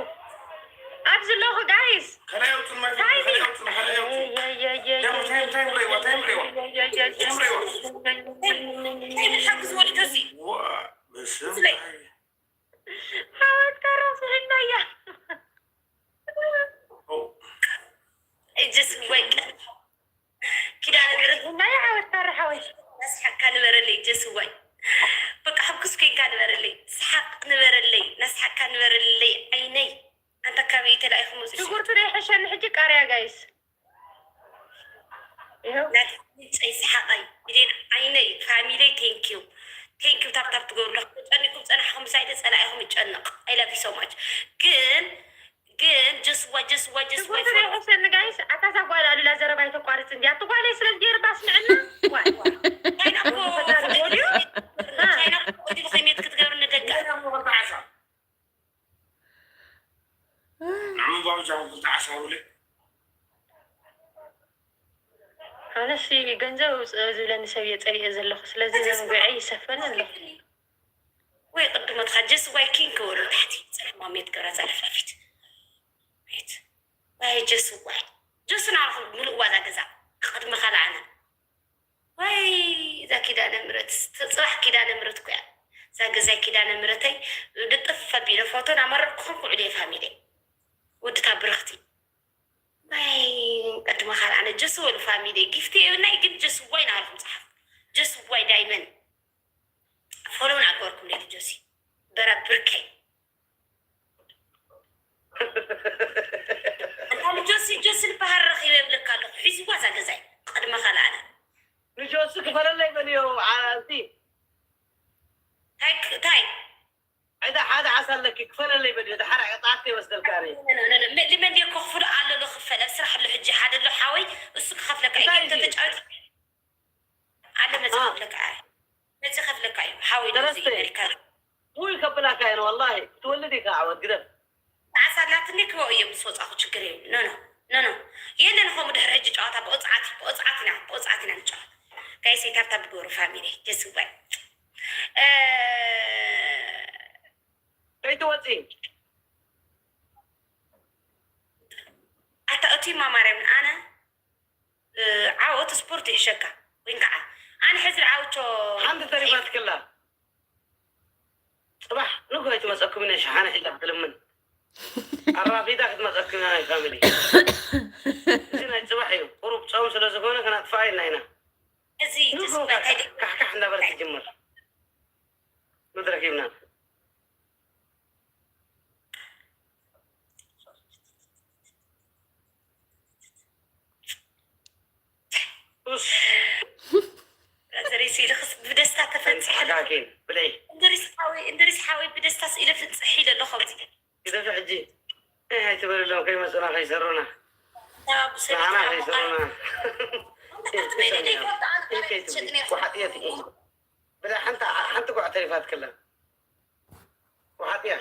ኣብዚ ኣለኹ ጋይስ። ታይሚንግ። የየየየ። ሓወት ካራ ስሕናያ። እጅስ ወይ ኪዳነ ምሕረት ናይ ዓወት ካራ ሓወት። ናስሓቅካ ንበረለይ እጅስ ወይ። በቃ ሕጉስ ኮይንካ ንበረለይ። ሰሓቅ ንበረለይ። ናስሓቅካ ንበረለይ ዓይነይ። ኣንታ ካበይ ተላኢኹ መፂኡ? ሽጉርቲ ዶ ይሕሸኒ ሕጂ ቃርያ ጋይስ? ይኸው። ናተይ ምንጨይ ሰሓቐይ፣ ኢደን ዓይነይ፣ ፋሚለይ፣ ቴንኪዩ። ቴንኪዩ ታፕታፕ ትገብሩ ኣለኹም። ተጨኒኩም ፀናሕኩም ምሳይ ደ ፀላኢኹም ይጨነቕ። I love you so much። ግን፣ ግን፣ just why, just why, just why ሽጉርቲ ዶ ይሕሸኒ ጋይስ? ኣታ እዛ ጓል ኣሉላ ዘረባ ኣይተቋርጽ እንዲ። ኣቲ ጓለይ ስለ ዝገይር ባስምዕና። ዋይ። ቻይና እኮ፣ ፈጣሪ ሞድዩ? ቻይና እኮ ኦዲዮ ከይሜት ክትገብር ንደጋ። ንዕኡ ባብጃኹም ክልተ ዓሳሩለይ። ኣነሲ ገንዘብ ኣውፅእ ዝብለኒ ሰብ እየ ፀሊኤ ዘለኹ። ስለዚ ዘንጉዐ ይሰፈኒ ኣለኹ። ወይ ቅድሞትካ ጀስ ዋይ ኪንግ ክበሉ ታሕቲ ፅንሕ ማሜት ገብራ ዛለፍላፊት ቤት። ወይ ጀስ ዋይ ጀስ ናኹም ምሉእ ዋዛ ገዛ ቅድሚ ካልኣነ። ወይ እዛ ኪዳነ ምረት፣ ጽባሕ ኪዳነ ምረት እኮ እያ። እዛ ገዛይ ኪዳነ ምረተይ ልጥፍ ኣቢለ ፎቶ ናመረቅኹም ክውዕል እየ ፋሚሊ። ወድታ ብርኽቲ። ወይ ቅድሚ ካልኣነ ጀስ ወሉ ፋሚሊ ጊፍቲ የብናይ ግን ጀስ ዋይ ናበልኩም ጸሓፉ። ጀስ ዋይ ዳይመን ፎሎው ናገርኩም ነቲ ጆሲ በራ ብርከይ። ኣታ ንጆሲ፣ ጆሲ ልበሃል ረኺበ ይብለካ ኣለኹ። ሒዝዋ እዛ ገዛይ ቅድሚ ካልኣነ። ንጆሲ ክፈለለይ በልዮ፣ ኣንቲ። ታይ ክ-፣ ታይ? ዕዳ ሓደ ዓሳ ኣለኪ፣ ክፈለለይ በልዮ። ደሓር ዕጣት ይወስደልካ ኣነ። ነ-፣ ነ-፣ ነ-፣ ነ-፣ ልመን ድየ ከኽፍሎ ኣሎ፣ ዶ ክፈል፣ ኣብ ስራሕ ኣሎ ሕጂ ሓደ ኣሎ ሓወይ፣ እሱ ክኸፍለካ እዩ። እንታይ ግን እዩ? ተተጫወት-፣ ኣለ መጺ አ። ከፍለካ እየ። መጺ ከፍለካ እዩ። ሓወይ ደረስተ። ደረስተ ይበልካ። ውይ ከብላካ እየ ወላሂ። ክትወልድ ኢኻ ዓወት ግደፍ። ዓሳ ኣላትኒ ክበኡ እዮም ምስ ወጻኹ ችግር የብሉ። ኖ፣ ኖ፣ ኖ፣ ኖ። የለን ከምኡ ድሕሪ ሕጂ ጨዋታ ብቕጽዓት፣ ብቕጽዓት ኢና፣ ብቕጽዓት ኢና ንጫወት። ጋይስ ታብታብ ግበሩ ፋሚሊ። ደስ ይበል። እ፣ ከይትወጺ። ኣታ እቱይ ማማርያም ኣነ እ፣ ዓወት ስፖርት ይሕሸካ። ወይን ከዓ ኣነ ሕዚ ዓውቾ ሓንቲ ተሪፋትክላ። ጽባሕ ንግሆ ኣይትመጸኩም ኢለ ሸሓነ ሒዛ ክትልምን። ኣራፊዳ ክትመጸኩም ኢና ናይ ፋሚሊ። እዚ ናይ ጽባሕ እዩ። ቁሩብ ጾም ስለ ዝኾነ ከናጥፍኣ ኢልና ኢና። እዚ ንግሆ ጀስት እንታይ ደ-፣ ካሕካሕ እንዳበለት ትጅምር። መድረክ ይብና። ኡስ። ዘሪስ ኢልኽስ ብደስታ ተፈንፂሐ ኣለኹ። ሓካኪን ብለይ። እንድሪስ ሓወይ፣ እንድሪስ ሓወይ ብደስታ ስኢለ ፍንፅሕ ኢለ ኣለኹ ኣብዚ። ግደፊ ሕጂ። እህ፣ ኣይትበልሎም፣ ከይመፁና፣ ከይሰሩና። ንዓና ከይሰሩና። ኣንተ ከይትብሊ፣ ትሸጥኒ እኮ። ጓሓጥየት እዩ። ብላ ሓንቲ፣ ሓንቲ ጓሕ ተሪፋትክላ። ጓሓጥያ።